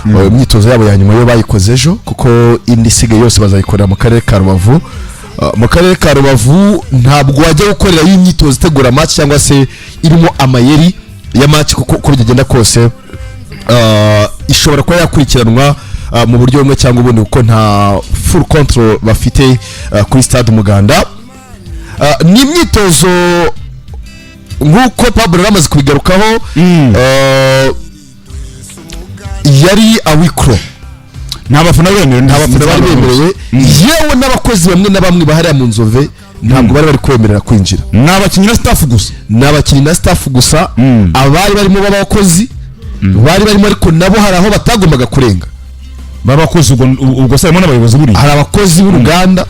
Imyitozo yabo ya nyuma yo bayikoze ejo, kuko indi isigaye yose bazayikorera mu karere ka Rubavu. Mu karere ka Rubavu ntabwo wajya gukorerayo imyitozo itegura match cyangwa se irimo amayeri ya match, kuko uko byagenda kose ishobora kuba yakurikiranwa mu buryo bumwe cyangwa ubundi, kuko nta full control bafite kuri Stade Umuganda. Ni imyitozo nk'uko Pablo yari amaze kubigarukaho, yari awikro. Nta bafana bemerewe. Nta bafana bari bemerewe, yewe n'abakozi bamwe na bamwe bahariya mu Nzove ntabwo bari bari kwemerera kwinjira. Ni abakinnyi na staff gusa. Ni abakinnyi na staff gusa. Abari barimo b'abakozi bari barimo, ariko nabo hari aho batagombaga kurenga. B'abakozi, ubwo se harimo n'abayobozi buriya? Hari abakozi b'uruganda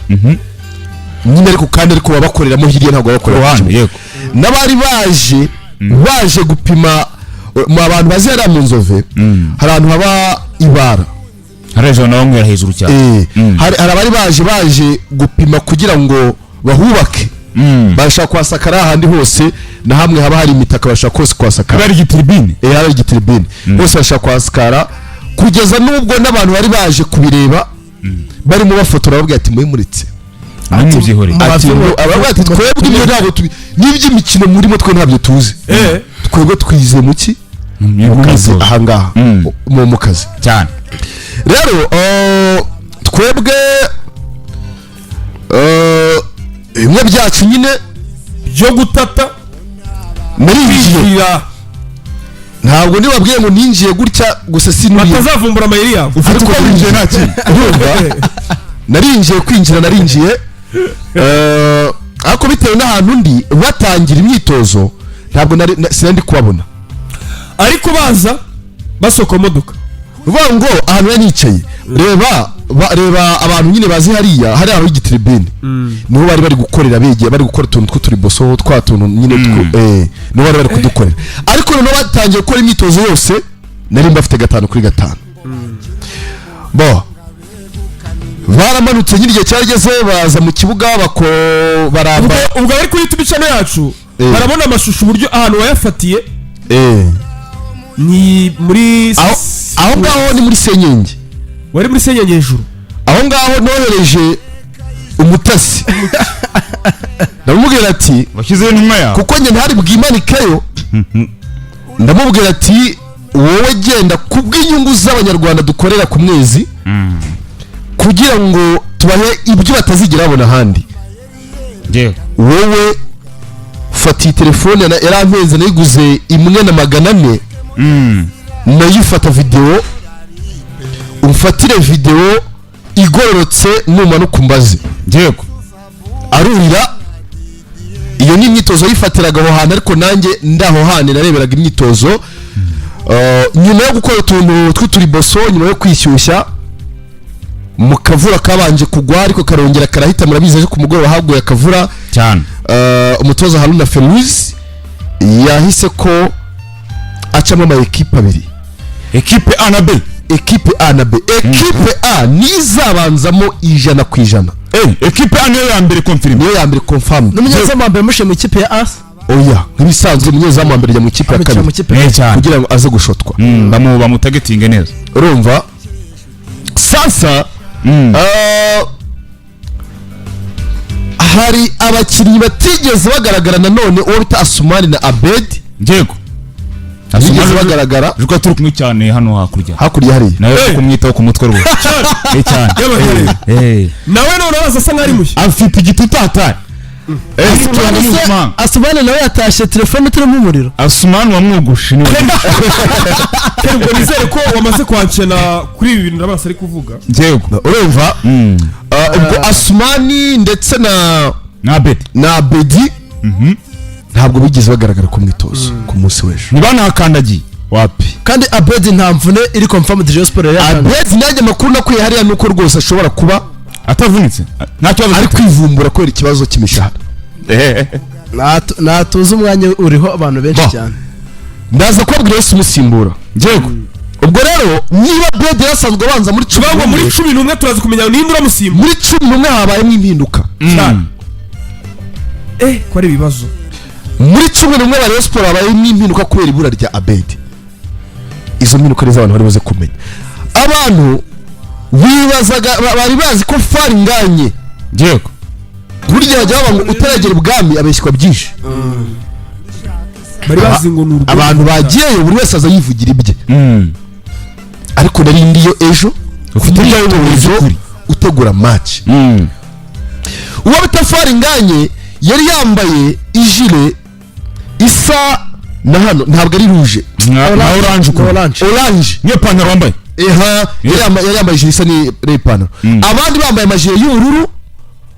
nyine, ariko kandi ariko baba bakoreramo hirya, ntabwo baba bakorera ku ruhande kibuga. N'abari baje gupima, mu abantu bazi hariya mu Nzove, hari ahantu haba ibara. Hari hejuru na bamwe hejuru cyane. Hari abari baje gupima kugira ngo bahubake. Barashaka kuhasakara ahandi hose na hamwe haba hari imitaka, bashaka hose kuhasakara. Haba hari igitribune. Haba igitribune, bose bashaka kuhasakara, kugeza n'ubwo n'abantu bari baje kubireba barimo bafotora babwira ati: "Muyimuritse." Ntimubyihorere. Ati abavuga ati: "Twebwe ibyo ntabwo tubi n'iby'imikino murimo, twe ntabyo tuzi. Twebwe twize mu ki? Mu kazi ahangaha." Mu kazi. Cyane. Rero twebwe bimwe byacu nyine byo gutata. Narinjiye. Kwinjira. Ntabwo nibabwiye ngo ninjiye gutya gusa, sinuriye. Batazavumbura amayeri yawe. Ufite uko winjiye, nta kintu. Urumva, narinjiye, kwinjira narinjiye, ariko bitewe n'ahantu ndi batangira imyitozo ntabwo nari sinari ndi kubabona. Ariko baza basohoka mu modoka. Uvuga ngo ahantu nari nicaye, reba reba abantu nyine bazi hariya hariya aho igitribune, niho bari bari gukorera, bigiye bari gukora utuntu tw'uturiboso, twa tuntu nyine niho bari bari kudukorera. Ariko noneho batangiye gukora imyitozo yose nari mbafite gatanu kuri gatanu. Bo baramanutse nyine, igihe cyarageze baza mu kibuga bako baramba. Ubwo abari kuri YouTube channel yacu barabona amashusho, uburyo ahantu wayafatiye. Ni muri Aho ngaho ni muri senyenge. Wari muri senyenge hejuru. Aho ngaho nohereje umutasi, ndamubwira ati Washyizeho intumwa yawe. Kuko njye ntari bwimanikeyo, ndamubwira ati: "Wowe genda kubw'inyungu z'Abanyarwanda dukorera ku mwezi, kugira ngo tubahe ibyo batazigera babona ahandi. Wowe fata iyi telefone yarampenze, nayiguze 1 na 400, nayo ifata videwo, umfatire videwo igororotse, numanuka umbaze." Arurira, iyo ni imyitozo yifatiraga aho hantu, ariko nanjye ndaho hantu nareberaga imyitozo. Nyuma yo gukora utuntu tw'uturiboso, nyuma yo kwishyushya mu kavura kabanje kugwa ariko karongera karahita, murabizi ejo ku mugoroba haguye akavura. Cyane. Umutoza Haruna Ferouz yahise ko acamo ama ekipe abiri. Ekipe A na B. Ekipe A na B. Ekipe A nizabanzamo 100%. Ekipe A niyo ya mbere confirmé. Niyo ya mbere confirmed. N'umunyezamu wa mbere mushiye mu ikipe ya As? Oya, nk'ibisanzwe umunyezamu wa mbere ajya mu ikipe ya Amukina mu kabiri ikipe ya Cyane. kugira ngo aze gushotwa. Bamutargetinge neza. Urumva sasa, hari abakinnyi batigeze bagaragara nanone, uwo bita Asumani na Abedi bigeze bagaragara. Juko turi kumwe cyane hano hakurya. Hakurya hariya. Nawe kumwitaho ku mutwe rwose. Cyane. Nawe none araza asa nk'aho ari mushya. Afite igitutatari. Asumani nawe yatashye telefone iturimo umuriro. Asumani wamwogoshe niwe. Ubwo nizere ko wamaze kwancena kuri ibi bintu Ndabarasa ari kuvuga. Yego. Urumva, ubwo Asumani ndetse na Na Abedi. Na Abedi ntabwo bigeze bagaragara ku mwitozo ku munsi w'ejo. Ntibanahakandagiye. Wapi. Kandi Abedi nta mvune iri confirmed Rayon Sport yari yatanze. Abedi nanjye amakuru nakuye hariya nuko rwose ashobora kuba Atavunitse, nta kibazo. Ari kwivumbura kubera ikibazo cy'imishahara. Natuze umwanya uriho abantu benshi Ba. cyane. Ndaza kubabwira wese umusimbura. Yego. Ubwo rero niba Abedi yasanzwe abanza muri cumi Ngo muri n'umwe, 11 turaza kumenya ninde uramusimba. Muri 11 habayemo impinduka. Cyane, ko ari ibibazo. Muri 11 ba Rayon Sport habayemo impinduka kubera ibura rya Abedi. Izo mpinduka nizo abantu bari buze kumenya. Abantu bibazaga, bari bazi ko Fall Ngagne, burya bajya bavuga ngo utaragera ubwami abeshywa byinshi. Bari bazi ngo ni urwo. Abantu bagiyeyo, buri wese aza yivugira ibye. Ariko nari ndiyo ejo Ufite ibyawe imyitozo by'ukuri. utegura match. Uwo bita Fall Ngagne yari yambaye ijire isa na hano, ntabwo ari rouge. Na orange uko. Orange. Orange. Niyo pantaro wambaye. Eha, yari yambaye ijire isa n'ipantaro. Abandi bambaye amajire y'ubururu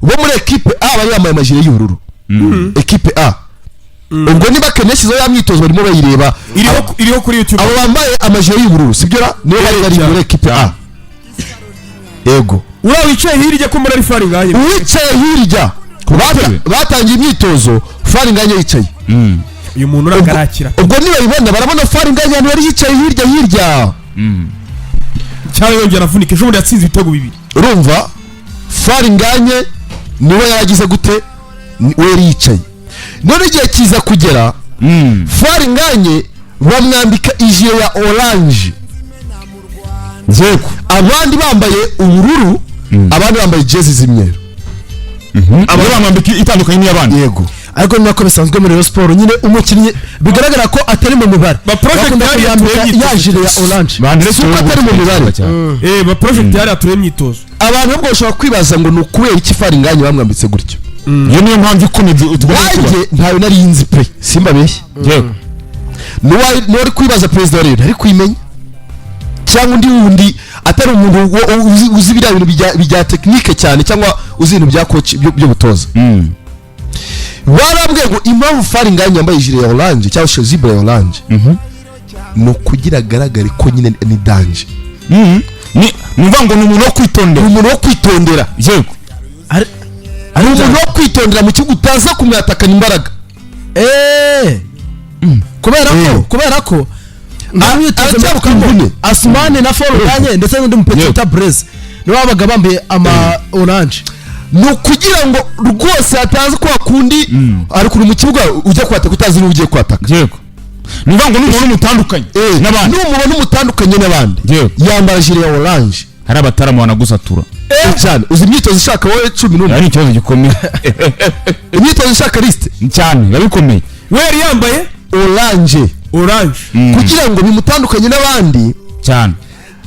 bo muri ekipe A, bari bambaye amajire y'ubururu, ekipe A. Ubwo niba Ken yashyizeho ya myitozo barimo bayireba. Iriho kuri YouTube. Abo bambaye amajire y'ubururu, sibyo ra? Nibo bari muri ekipe A, yego. Uriya wicaye hirya ko muri ari Fall Ngagne? Uwicaye hirya, gatebe. batangiye imyitozo Fall Ngagne yicaye. Uyu muntu urakarakira. Ubwo nibayibona barabona Fall Ngagne ahantu yari yicaye hirya hirya. Cyangwa yongera avunika, ejo bundi yatsinze ibitego bibiri. Urumva, Fall Ngagne niwe yaragize gute? We yari yicaye. None igihe kiza kugera, Fall Ngagne bamwambika ijire ya orange, abandi bambaye ubururu, abandi bambaye jezi z'imyeru. Aba bamwambika itandukanye n'iy'abandi. Yego. Ariko ni nako bisanzwe muri Rayon Sport nyine, umukinnyi bigaragara ko atari mu mibare, Ba project bakunda yari kuyambika yatureye ya jire ya orange. Bandere. Si uko atari mu mibare. Ba project yari yatureye imyitozo. Abantu ahubwo bashobora kwibaza ngo ni ukubera iki Fall Ngagne bamwambitse gutyo? Iyo niyo mpamvu ikomeye tugomba kuba. Nanjye ntayo nari nzi pe, simbabeshye. N'uwari kwibaza perezida wa Rayon ntari kuyimenya, cyangwa undi wundi atari umuntu uzi biriya bintu bya technique cyane, cyangwa uzi ibintu bya coach by'ubutoza. Barambwiye ngo impamvu Fall Ngagne yambaye ijire ya orange cyangwa chasuble ya orange ni ukugira agaragare ko nyine ni danger. Ni ukuvuga ngo ni umuntu wo Ni kwitondera. umuntu wo kwitondera. Ni umuntu wo kwitondera mu kibuga, utaza kumwatakana imbaraga. Kubera ko kubera ko nta myitozo Aracyabuka mperukamo, imvune. Asumani na Fall Ngagne ndetse n'undi mupeti bita Blaise nibo babaga bambaye ama orange. Ni ukugira ngo rwose hataza kwa kundi ari kuri mu kibuga ujya kwataka utazi n'uwo ugiye kwataka. Yego, ni ukuvuga ngo ni umuntu mutandukanye n'abandi. N'umubona umutandukanye n'abandi, yambara jire ya orange. Hari abataramu banagusatura. Cyane. Uzi imyitozo ishaka wowe 11? Ari ikibazo gikomeye. Imyitozo ishaka lisite. Cyane, biba bikomeye. We yari yambaye Orange. Orange. Kugira ngo bimutandukanye n'abandi,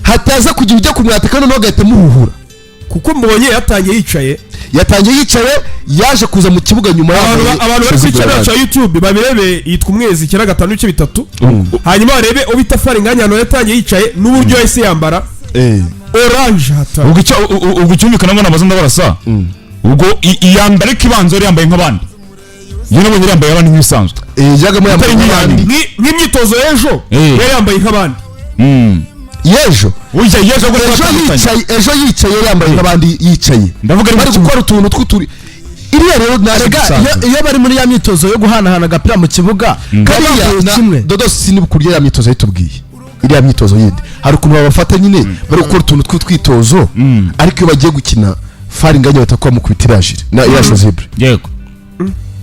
hataza kugira ujya kumwataka noneho agahita amuhuhura. Kuko mbonye yatangiye yicaye. Yatangiye yicaye, yaje kuza mu kibuga nyuma Abantu yambaye abantu bari kuri chasuble channel orange. yacu ya YouTube babirebe, yitwa Umwezi 95.3, hanyuma barebe ubita Fall Ngagne ahantu yatangiye yicaye n'uburyo yahise yambara orange hata. Ubwo icyo ubwo icyumvikana ngo namaze ndabarasa, ubwo iya mbere ariko ibanza yari yambaye nk'abandi, iyo nabonye yari yambaye abandi nk'ibisanzwe. Yajyagamo yambaye Atari nk'abandi. Nk'imyitozo y'ejo yari yambaye nk'abandi. Y'ejo. Ujya yejo ngo Ejo batandukanye. yicaye, ejo yicaye, yari yambaye nk'abandi yicaye. Ndavuga ari bari mu kibuga. gukora utuntu tw'uturi iriya rero naje Erega gusanga iyo bari muri ya myitozo yo guhanahana agapira mu kibuga, kariya bambaye kimwe. Dodo sinibuka uburyo iriya myitozo yitubwiye. Iriya myitozo yindi hari ukuntu babafata nyine bari gukora utuntu tw'utwitozo, ariko iyo bagiye gukina, Fall Ngagne bahita bamukubita iriya jire na iriya chasuble.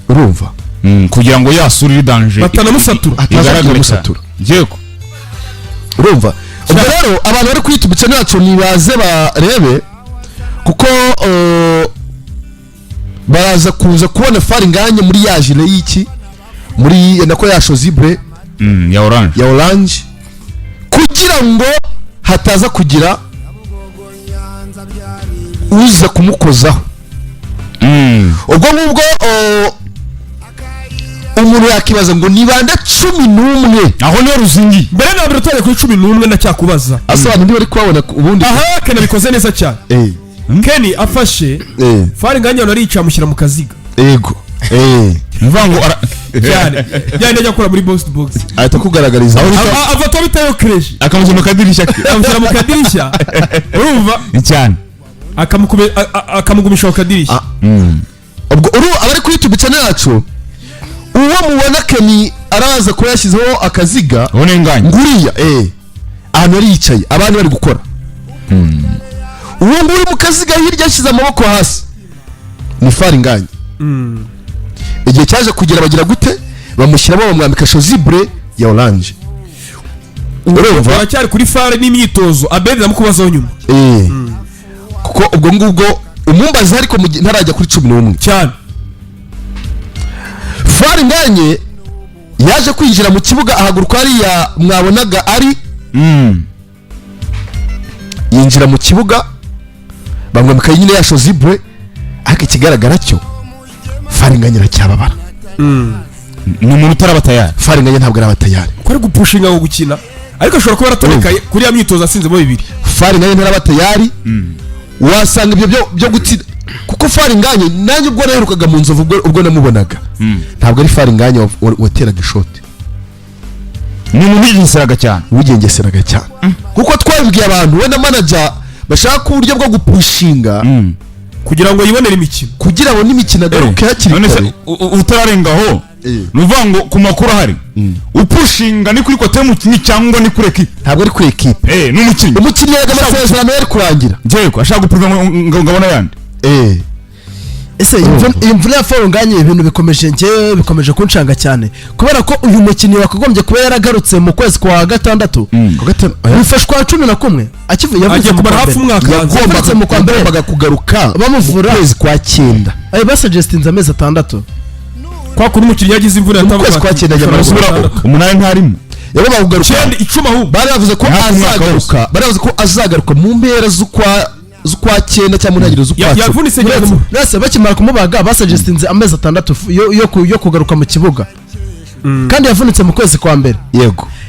Urumva? Kugira ngo yasura iri danger. Batanamusatura. Ataza Igaragare kumussatura. cyane. Yego. Urumva, ubwo rero abantu bari kuri YouTube channel yacu nibaze barebe, kuko baraza kuza kubona Fall Ngagne muri ya jire y'iki, muri nako ya chasuble Ya orange. Ya orange, kugira ngo hataza kugira uza kumukozaho. Ubwo ngubwo umuntu yakibaza ngo ni bande 11? Aho niho ruzingiye. Mbere na mbere utangiye kuri 11, ndacyakubaza. Asobanura niba ari kubabona ubundi. Aha Ken abikoze neza cyane. Ken afashe Fall Ngagne ahantu aricaye, amushyira mu kaziga. Yego. Ni ukuvuga ngo Cyane cyane, ajya akora muri box to box. Ahita kugaragariza. Afata bitayo kereshi. Akamushyira mu kadirishya ke. Amushyira mu kadirishya, urumva? Cyane. Akamugumisha ku kadirishya. Ubwo uru abari kuri YouTube channel yacu, uwo mubona Ken araza kuba yashyizeho akaziga, Ubu ni Ngagne. nguriya ahantu yari yicaye abandi bari gukora, uwo nguwo mu kaziga hirya yashyize amaboko hasi ni Fall Ngagne. Igihe cyaje kugera bagira gute? Bamushyiramo, bamwambika chasuble ya orange. Urumva? Baracyari kuri fare n'imyitozo. Abedi ndamukubazaho nyuma. Kuko ubwo ngubwo umumbaza, ariko ntarajya kuri 11 cyane. Fall Ngagne yaje kwinjira mu kibuga, ahaguruka hariya mwabonaga ari yinjira mu kibuga, bamwambika nyine ya chasuble, ariko ikigaragara cyo Fall Ngagne aracyababara. Ni umuntu utaraba tayari. Fall Ngagne ntabwo araba tayari. Ko ari gupushinga ngo gukina, ariko ashobora kuba yaratonekaye kuri ya myitozo atsinzemo bibiri. Fall Ngagne ntaraba tayari. Wasanga ibyo byo gutsinda, kuko Fall Ngagne nanjye ubwo naherukaga mu Nzovu, ubwo namubonaga, ntabwo ari Fall Ngagne wateraga ishoti. Ni umuntu wigengeseraga cyane. Wigengeseraga cyane, kuko twabibwiye abantu we na manager bashaka uburyo bwo gupushinga kugira ngo yibonere imikino. Kugira ngo n'imikino agaruke hakiri None se kare. Utararengaho, ni ukuvuga ngo ku makuru ahari, upushinga ni kuri côté y'umukinnyi cyangwa ni kuri ekipe? Ntabwo ari kuri ekipe. Ni umukinnyi. Umukinnyi yaga amasezerano yari kurangira. Njyewe ashaka gupuruva ngo abone ayandi. Ese iyi mvune ya Fall Ngagne, ibintu bikomeje, njyewe bikomeje kunshanga cyane, kubera ko uyu mukinnyi wakagombye kuba yaragarutse mu kwezi kwa gatandatu, Ku gatanu, oya. bifashwa 11 akivuye, yavutse Agiye mu kumara kwa hafi mbere. umwaka hanze. Yavutse mu kwa mbere. Yagombaga kugaruka Bamuvura. mu kwezi kwa cyenda. Ayo basuggestinze amezi 6. Kwa kundi umukinnyi yagize imvune. Mu kwezi kwa cyenda ajya Ashobora mu gusubira Rwanda. Umunani ntarimo. Yagombaga kugaruka Icyenda, 10 ahubwo. Bari bavuze ko Hafi umwaka. azagaruka, bari bavuze ko azagaruka mu mpera z'ukwa cyenda cyangwa mu ntangiriro z'ukwa 10. Yavunitse cyane. Uretse bakimara kumubaga basuggestinze amezi 6 yo kugaruka mu kibuga, kandi yavunitse mu kwezi kwa mbere.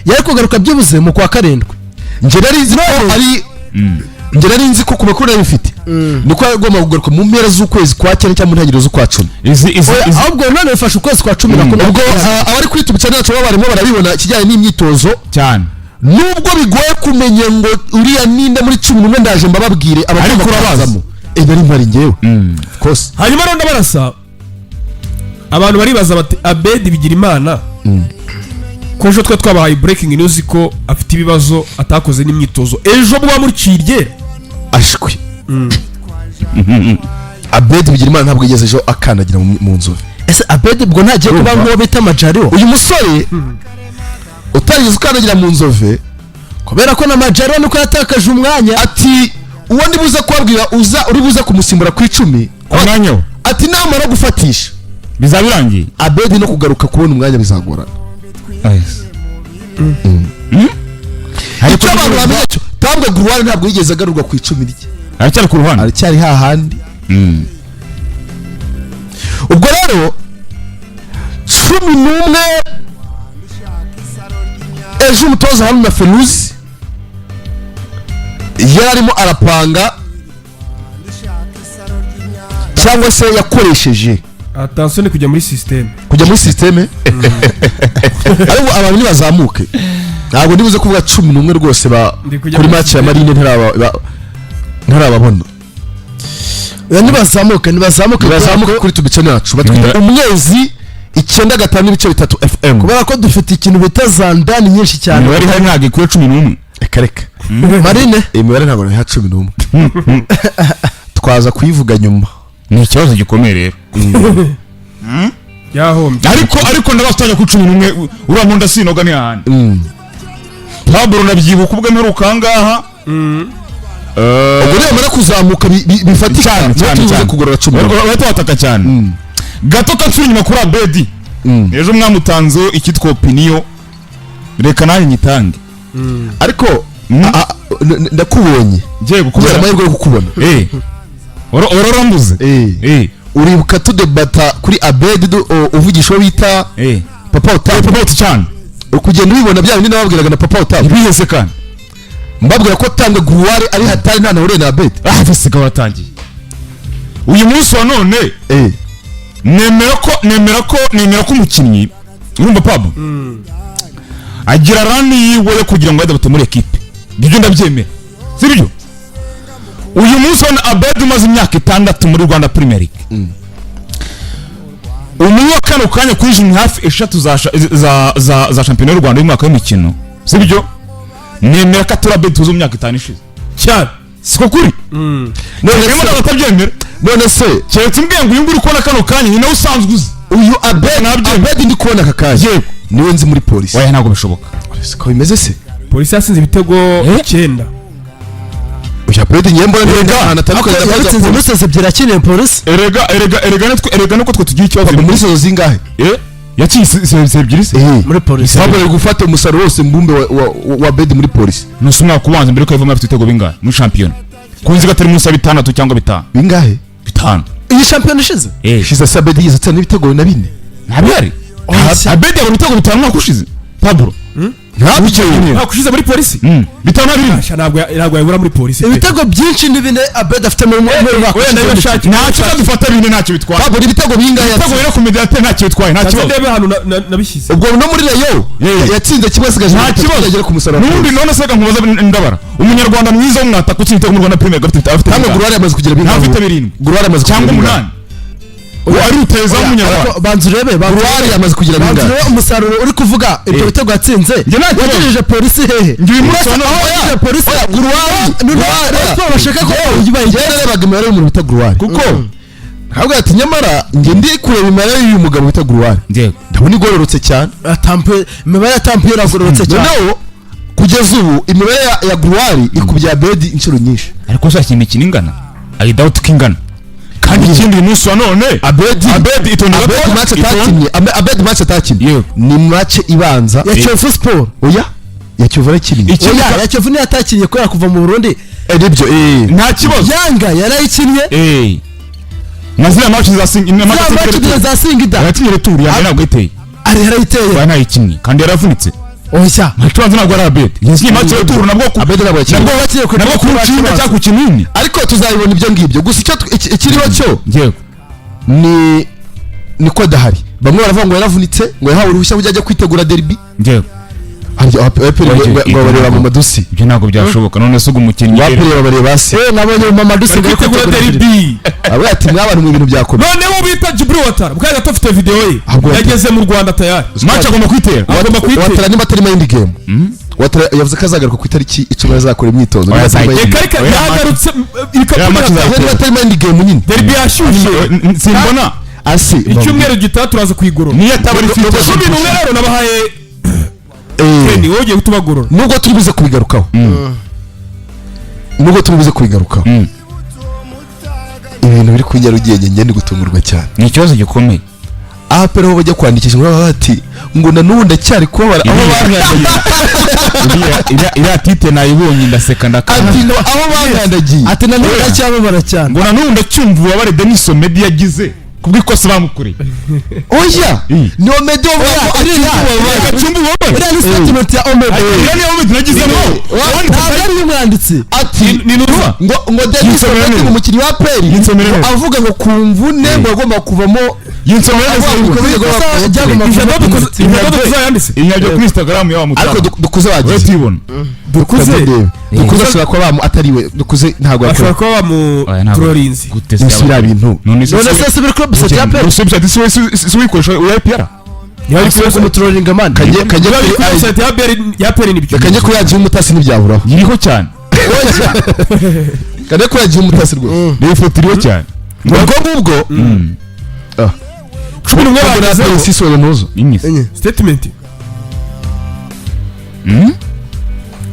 Yari kugaruka byibuze mu kwa karindwi. Njye nari nzi ko ari, njye nari nzi ko ku makuru nari mfite niko yagomba kugaruka mu mpera z'ukwezi kwa cyenda cyangwa mu ntangiriro z'ukwa 10. Izi Oya, izi ahubwo none bifashe ukwezi kwa 11. Ubwo abari kuri YouTube channel yacu baba barimo barabibona ikijyanye n'imyitozo, cyane. nubwo bigoye kumenya ngo uriya ninde muri 11, ndaje mbababwire abagomba Ariko urabazi. kubanzamo. Nari mpari njyewe, of course. Hanyuma rero ndabarasa, abantu baribaza bati: "Abedi Bigirimana, ko ejo twe twabahaye breaking news ko afite ibibazo, atakoze n'imyitozo ejo, muba muciye iryera?" Ashwi, Abedi Bigirimana ntabwo yigeze ejo akandagira mu Nzovu. Ese Abedi ubwo ntagiye kuba Urumva? nk'uwo bita Majariwa? Uyu musore utarigeze ukandagira mu Nzove, Kubera ko na Majariwa nuko yatakaje umwanya. Ati uwo ndi buze kubabwira uza uri buze kumusimbura ku 10, Ku mwanya we, ati namara gufatisha, bizaba birangiye. Abedi no kugaruka kubona umwanya bizagorana. Icyo abantu bamenya cyo, Tambwe Gloire ntabwo yigeze agarurwa ku 10 rye. Aracyari ku ruhande. Aracyari hahandi. Ubwo rero 11 ejo umutoza Haruna Feruzi yari arimo arapanga cyangwa se yakoresheje. Attention, ni kujya muri système. Kujya muri système, ariko abantu nibazamuke ntabwo ndibuze kuvuga 11 rwose ba Ndi kujya kuri muri match ya système. Marine ntarababona. Oya, nibazamuke, nibazamuke. Nibazamuke kuri tubice yacu batwita Umwezi 95.3 FM. Kubera ko dufite ikintu bita zandani nyinshi cyane. Imibare ihari ntabwo ikwiye 11. Reka reka. Marine. Imibare ntabwo nayiha 11, twaza kuyivuga nyuma. Ni ikibazo gikomeye rero. Yahombye. Ariko ndabaza, utajya kuri 11, uriya nkunda sinoga ni hahandi. Pablo ndabyibuka ubwo mperuka aha ngaha. Ubwo nibamara kuzamuka bifatika, Cyane, niho cyane, tubuze cyane. kugorora 11. Bahita bataka cyane gato kansubira inyuma kuri Abedi. Ejo mwamutanzeho icyitwa opinion, reka nanjye nyitange. Ariko ndakubonye. Ngiye Ngize gukubera amahirwe yo kukubona. Ororambuze. Uribuka tudebata kuri Abedi, uvugisha uwo bita Papa Otavu? Papa Otavu cyane. Uri kugenda ubibona bya bindi nababwiraga na Papa Otavu. Ibiheze kandi. Mbabwira ko Tambwe Gloire ari hatari, nta nahuriye na Abedi. Ah, bisiga watangiye uyu munsi wa none. Nemera ko umukinnyi, urumva Pablo, agira run yiwe yo kugira ngo adapte muri ekipe, ibyo ndabyemera, sibyo? Uyu munsi wa Abedi umaze imyaka 6 muri Rwanda Premier League, umuwa kano kanya kuri juni hafi 3 za shampiyona y'u Rwanda y'umwaka w'imikino, sibyo? Nemera ko atari Abedi tuzi mu myaka 5 ishize. Cyane. Siko kuri? None Remo se ntabwo atabyemera. None se Keretse umbwiye ngo uyu nguyu uri kubona kano kanya ni nawe usanzwe uzi. Uyu Abedi Nabyemera. Abedi ndi kubona aka kanya Yego. niwe nzi muri Polisi. Oya, ntabwo bishoboka. Siko bimeze se? Polisi yatsinze ibitego 9. Uyu Abedi ngiye mbona neza ahantu atandukanye na Yabitsinze muri saison ebyiri akiniye Polisi. Erega natwe, erega nuko twe tugira ikibazo. Muri saison zingahe? Yakinnye se ebyiri se? Muri Polisi. Pablo ari gufata umusaruro wose mbumbe wa Abedi muri Polisi. Nusa umwaka ubanza mbere ko yavamo afite ibitego bingahe muri shampiyona? Kunzi gatari munsi ya bitandatu cyangwa bitanu. Bingahe? Bitanu. Iyi shampiyona ishize. Shiza se Abedi yize atsinda n'ibitego na bine. Ntabihari. Abedi yabona ibitego bitanu umwaka ushize, Pablo. Ntabyo. Ntabwo ushize muri Polisi. Bitanu na birindwi. Asha, ntabwo yabura muri Polisi pe. Ibitego byinshi ni bine Abedi afite muri mwaka Wenda ushize. niba nshaka Ntacyo dufata, bine ntacyo bitwaye. Pablo, ibitego bingahe Ibitego yatsinze? bine ku mediateri ntacyo bitwaye, nta Nze kibazo. ndebe hano nabishyize. Ubwo no muri Rayon yatsinze kimwe, asigaje Nta kibazo. agera ku musaruro. N'ubundi none se reka nkubaze, ndabara umunyarwanda mwiza w'umwataka utsinda ibitego mu Rwanda Premier afite Hano bingahe? Guruwari amaze kugira bingahe? Ntafite birindwi. Guruwari amaze Cyangwa kugira bingahe? umunani. Uwo ari rutahizamu w'umunyarwanda. Ariko banza urebe, banza Guruwari urebe. amaze kugira Banza bingahe? urebe umusaruro uri kuvuga, ibyo bitego yatsinze Njye nta kibazo. wagejeje Polisi hehe? Njye uyu munsi wa none Aho wagejeje Polisi? Oya, Guruwari, Guruwari. Rayon Sports bashaka ko Njyewe narebaga imibare y'umuntu bita Guruwari, kuko ntabwo ati nyamara njye ndi kureba imibare y'uyu mugabo bita Guruwari, Njyewe ndabona igororotse cyane. Atampe imibare ya Tampe iragororotse cyane. Noneho kugeza ubu imibare ya Guruwari ikubye Abedi inshuro nyinshi. Ariko uzakina imikino ingana, I doubt ko ingana. Kandi ikindi, uyu munsi wa none Abedi Abedi itonde Abedi gato. match atakinnye, Abedi match atakinnye Yego. ni match ibanza Ya Kiyovu Sport. Oya, ya Kiyovu arakinnye. Ikindi Oya, ya Kiyovu niyo atakinnye kubera kuva mu Burundi. Nibyo. Nta kibazo. Yanga yarayikinnye. Na ziriya match za Sing na Ziriya match ebyiri za Singida. Yakinnye retour ya mbere, ntabwo yiteye. Ari yarayiteye. Oya, ntayikinnye kandi yaravunitse. Oya. Match ibanza ntabwo ari Abedi yakinnye match ya retour, nabwo ku Abedi ntabwo yakinnye. Nabwo Bakinnye ku nabwo ku nshinga cyangwa ku kinini. Ariko tuzabibona ibyo ngibyo. Gusa icyo ikiriho cyo Njyewe ni niko adahari. Bamwe baravuga ngo yaravunitse, ngo yahawe uruhushya kujya ajya kwitegura derby. Njyewe Harya APR ngo bareba mu madusi. Ibyo ntabwo byashoboka. None se ubwo umukinnyi APR babareba se? Nabonye Mamadou Bari Singa kwitegura derby. Abe ati mwabantu mu bintu byakomeye. Noneho bita Djibril Ouattara mukanya gato afite video ye. Ahubwo Ouattara. Yageze mu Rwanda tayari. Match agomba kwitera. Agomba kwitera. Watara niba atari mind game, Watara yavuze ko azagaruka ku itariki 10, azakora imyitozo Oya, niba atari azayikina. Reka reka. Oya, Yagarutse ibikapu. Oya, match birataha. niba atari mind game nyine. Derby yashyushye. Simbona. Asi Icyumweru gitaha turaza kuyigorora. Niyo ataba ari fit. 11 rero nabahaye. Kenny, wowe ugiye kutubagorora. Nubwo turi buze kubigarukaho, nubwo turi buze kubigarukaho, ibintu biri ku Nyarugenge, njye ndi gutungurwa cyane. Ni ikibazo gikomeye. APR aho bajya kwandikisha ngo baba bati ngo na n'ubu ndacyari kubabara aho bankandagiye. Iriya titre nayibonye ndaseka ndakanga. Ati ngo aho bankandagiye. Ati na none ndacyababara cyane. Ngo nanubu ndacyumva ububabare Denis Omedi yagize kubw'ikosa bamukoreye. Oya, ni Omedi wavuga ko Oya, acyumva ububabare. Ndacyumva ububabare. Iriya ni statement ya Omedi. Iriya niyo Omedi nagizemo. Ntabwo ari iy'umwanditsi. Ati Ni Nuza. ngo Denis Yinsomera Omedi neza. umukinnyi wa APR Yinsomera neza. avuga ngo ku mvune ngo agomba kuvamo. Yinsomera neza. Ikosa ryagomba Ijambo kuba dukoze, ijambo dukoze yanditse. Inyabyo kuri Instagram yawa Ariko mutara. dukuze Wowe bagize tuyibona. Dukuze. Dukuze ashobora kuba bamu atari we dukuze ntabwo Bashobora yakora. kuba Oya, ntabwo. bamuturorinze. Gute se? Gusa biriya bintu None se None se si biri kuri website ya APR? Usibye ati si wikoresha uya APR. Asubiza kumuturoringa man. Kajye Niba biri kuri kuri website ya APR, ya APR nibyo. kajye kuri yagiye umutasi ntibyaburaho. Iriho cyane. Kajye kuri yagiye umutasi rwose. Niyo foto iriho cyane. Ubwo ngubwo 11 na bagezeho. APR sisoye ntuzo. Inyise. Enye. Statement.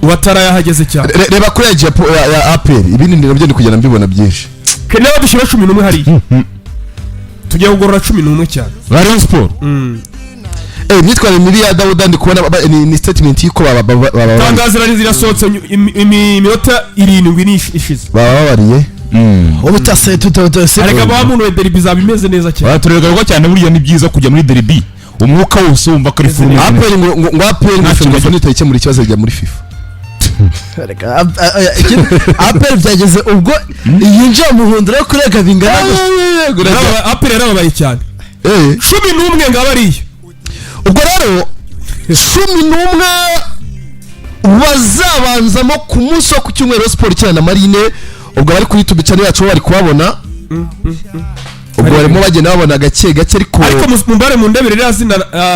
Ouattara yahageze cyane. Reba kuri yagiye ya APR, ibindi nabyo ndi kugenda mbibona byinshi. Kenny, dushyira 11 hariya, tugiye kugorora 11 cyane. Rayon Sport. Imyitwarire mibi ya Dawuda ndi kubona ni statement y'uko Tangazo rari zirasohotse iminota 7 ni ishize. bababariye. Wowe utase tutose. Ariko abamunuwe derby izaba imeze neza cyane. Baraturega cyane. Buriya ni byiza kujya muri derby, umwuka wose wumva ko ari full. APR ngo APR ngo Nta Ferwafa kibazo. nitayikemura ikibazo ijya muri FIFA. APR byageze ubwo yinjira mu nkundura yo kurega bingana gutya. APR yarababaye cyane. 11 ngaba ariyo. Ubwo rero 11 bazabanzamo ku munsi wo ku cyumweru wa siporo ikina na Marine. Ubwo abari kuri YouTube channel yacu bo bari kubabona, ubwo barimo bagenda babona gake gake, ariko Ariko mumbare mu ndebere ririya zina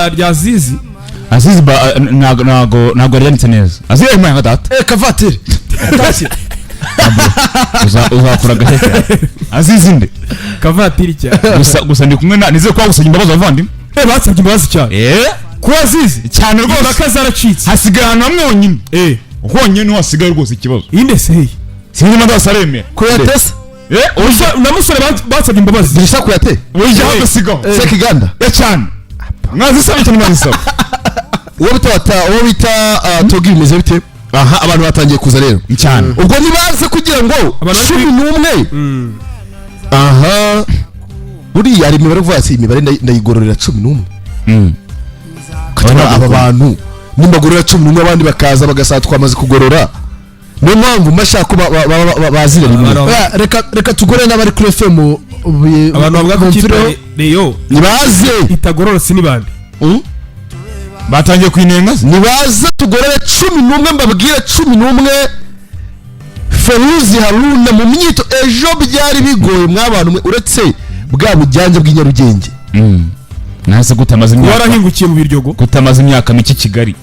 rya Zizi. Azizi ba ntago yari yanditse neza. Azizi yayimuhaye nka data. Kavatiri. Atashye. Uzakora agashya cyane. Azizi nde? Kavatiri cyane. Gusa ndi kumwe na nizeye ko bagusabye imbabazi abavandimwe. Basabye imbabazi cyane. Kuba azizi Cyane rwose. Impaka zaracitse. Hasigaye ahantu hamwe honyine. Eh. Honyine niho hasigaye rwose ikibazo. Inde se hey? Sinzi niba ndose aremera. Kuyate se? Eh, oya. Na musore bansabye imbabazi. Dirisa Kuyate. Oya, hagasigaho. Sekiganda. Ya, cyane, mwazisaba cyane, mwazisaba. Uwo bita Togi bimeze bite? Aha abantu batangiye kuza rero. Cyane. Ubwo nibaze kugira ngo Abantu bari 11. Aha buriya hari imibare uvuga ati imibare ndayigororera 11. Ukabona aba bantu nimbagorora 11, abandi bakaza bagasaba twamaze kugorora. Niyo mpamvu mbashaka ko bazira rimwe. Abantu- Oya, reka tugore n'abari kuri FM Abantu bavuga ko ikipe bumvireho. Rayon Nibaze. itagororotse ni bande? Batangiye kuyinenga se? Nibaze tugorore 11, mbabwire 11. Feruzi Haruna mu myito ejo byari bigoye mwabantu mwe, uretse bwa bujyanje bw'i Nyarugenge. Nase gutamaze imyaka Warahingukiye mu Biryogo. Gutamaze imyaka mike i Kigali.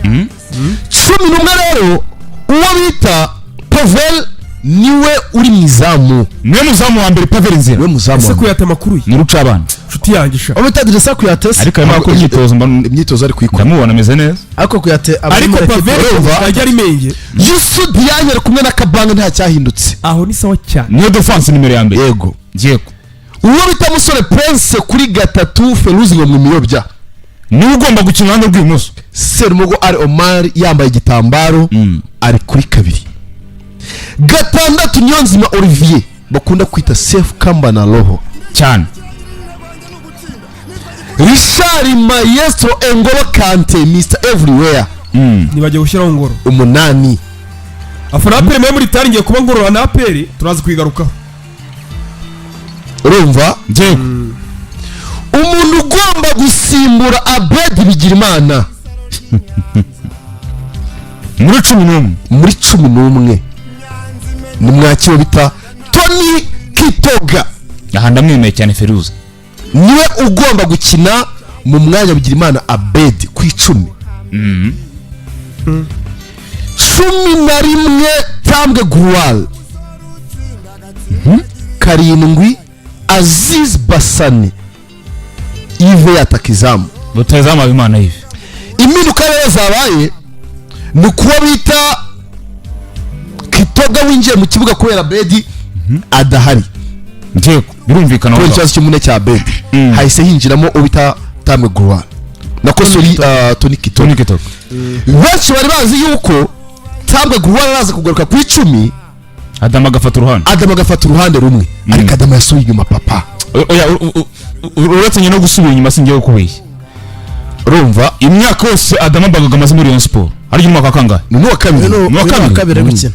11 rero, uwo bita Pavel niwe uri mu izamu. Niwe muzamu wa mbere, Pavel Nzira. Niwe muzamu Ese wa mbere. Kuyate amakuru ye? Ni rucabana. Nshuti yanjye sha. Uwo bita Dirisa Kuyate se? Ariko arimo akora imyitozo mba Imyitozo ari kuyikora. Ndamubona ameze neza. Ariko Kuyate aba ari Ariko muri ekipe. Pavel Urumva? ajya ari menge. Yusu Diagne ari kumwe na Kabanga, nta cyahindutse. Aho ni sawa cyane. Niyo defense nimero ya mbere. Yego. Yego. Uwo bita Musore Prince kuri gatatu, Feruzi ngo mwimiyobya. Niwe ugomba gukina iruhande rw'ibumoso. Serumogo ari Omar yambaye igitambaro ari kuri kabiri. Gatandatu, Niyonzima Olivier bakunda kwita Sefu Kamba na Roho. Cyane. Richard Maestro Engolo Kante, Mr Everywhere. Ntibajya gushyiraho Ngoro. Umunani. Afana APR muri tari ngiye kuba Ngorora na APR turaza kuyigarukaho. Urumva? Yego. Umuntu ugomba gusimbura Abedi Bigirimana Muri 11. Muri 11 ni mwakiro bita Tony Kitoga. Aha ndamwemeye cyane Feruza. Niwe ugomba gukina mu mwanya Bigirimana Abedi ku 10. 11, Tambwe Guwal. 7, Aziz Basane Ive yataka izamu. Rutahizamu Habimana Yves. Impinduka rero zabaye ni kuba bita Kitoga winjiye mu kibuga kubera Bedi adahari. Yego, birumvikana Kubera aho ngaho. ikibazo cy'imvune cya Bedi, hahise hinjiramo ubita Tambwe Guwal nako, sorry, Tony Kitoga. Tony Kitoga. Benshi bari bazi yuko Tambwe Guwal araza kugaruka ku 10. Adamu agafata uruhande. Adamu agafata uruhande rumwe, ariko Adamu yasubiye inyuma papa. Oya, uretse nyine no gusubira inyuma, singiye kukubeshya. Urumva? Imyaka yose Adama Bagaga amaze muri Rayon Sport, harya umwaka wa kangahe? Ni n'uwa kabiri. Uyu Ni uwa ni uwa kabiri? kabiri ari gukina.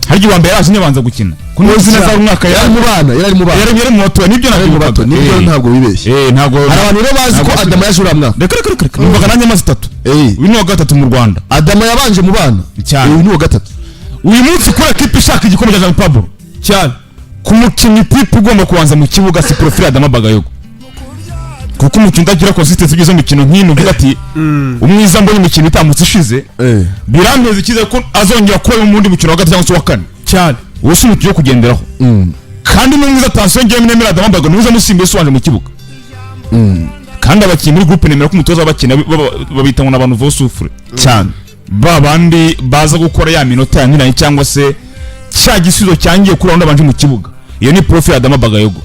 Harya uwa mbere yaje abanza gukina ko niwe zina za umwaka? Yari mu bana, yari mu bana. Yari mu bato, nibyo. Yari mu bato, nibyo. Eh. Ntabwo wibeshye. Eh, ntabwo. Hari abantu rero bazi ko Ntabwo. Adamu yaje uriya mwaka. Reka, reka, reka, reka, numvaga nanjye amaze 3. Eh. Uyu ni uwa gatatu mu Rwanda. Adamu yabanje mu bana. Cyane. Uyu ni uwa gatatu. Uyu munsi kuri ekipa ishaka igikombe cya Jean Pablo Cyane. ku mukinnyi type ugomba kubanza mu kibuga si profil Adama Bagayogo, kuko umukinnyi utagira consistency ugeze mu mikino nk'ino uvuga ati umwiza mbonye imikino itambutse ishize, birampeza icyizere ko azongera kuba mu wundi mukino wa gatatu cyangwa se uwa kane. Cyane. Uwo si umukino wo kugenderaho. Kandi n'umwiza attention, ngewe nemera Adama Bagayogo niwe uzamusimbuye se ubanje mu kibuga. Kandi abakinnyi muri groupe nemera ko umutoza w'abakina babita ngo ni abantu vosufure. Cyane. Ba bandi baza gukora ya minota yananiranye cyangwa se cya gisubizo cyangiye kuri wundi abanje mu kibuga, iyo ni profil Adama Bagayogo.